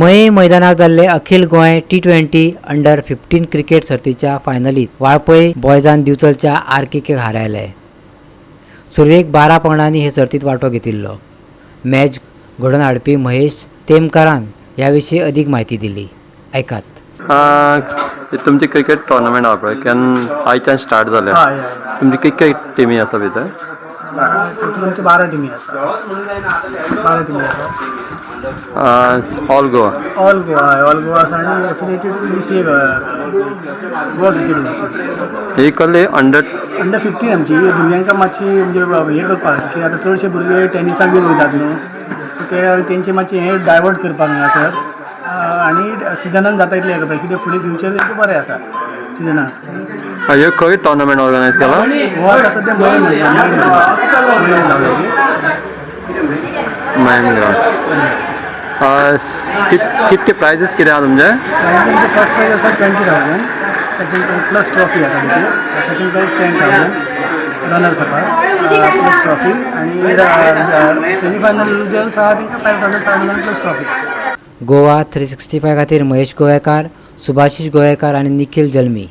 मये मैदानार जाल्ले अखिल गोंय T20 under 15 cricket सर्तीच्या फायनलीत वाळपय बॉयजान दिवचलच्या आरकेकेक हारायले. सुरवेक 12 पंगडांनी हे सर्तीत वांटो घेतिल्लो. मॅच घडोवन हाडपी महेश तेमकारान ह्या विशीं अदीक म्हायती दिली, आयकात. तुमची क्रिकेट टोर्नामेंट आहा पळय, केन्ना आयच्यान स्टार्ट जाल्या? हय हय. तुमची कितके टिमी आसा भितर? टोटल आमचे 12 टिमी आसा, 12 टिमी आसा. ऑल गोवा? ऑल गोवा, हय, ऑल गोवा आसा आनी affiliated to GCA, Goa Cricket Association. ही कसली अंडर? अंडर 15 आमची. भुरग्यांक मातशी म्हणजे हें करपाक की आतां चडशे भुरगे टेनिसाक बीन वयतात न्हू, सो ते तेंचे मातशें हें डायवर्ट करपाक हांगासर आनी सिजनान जाता इतलें हें करपाक, कित्याक फुडें फ्युचर तेंचें बरें आसा सिजनान. हे खंय टोर्नामेंट ऑर्गनायज केला? हो आतां सद्या मयें मयें मयें ग्रावंड. कितके प्रायजीस कितें आहा तुमचे? प्रायज फर्स्ट प्रायज आसा 20,000, सेकंड प्रायज प्लस ट्रॉफी आसा आमची, सेकंड प्रायज 10,000, रनर्स अपाक प्लस ट्रॉफी आनी सेमीफायनल लुजर्स आहा तांकां 5,000, 5,000 plus trophy. Goa 365 खातीर महेश गोवेकार, सुभाषीश गोवेकार आनी निखील जल्मी.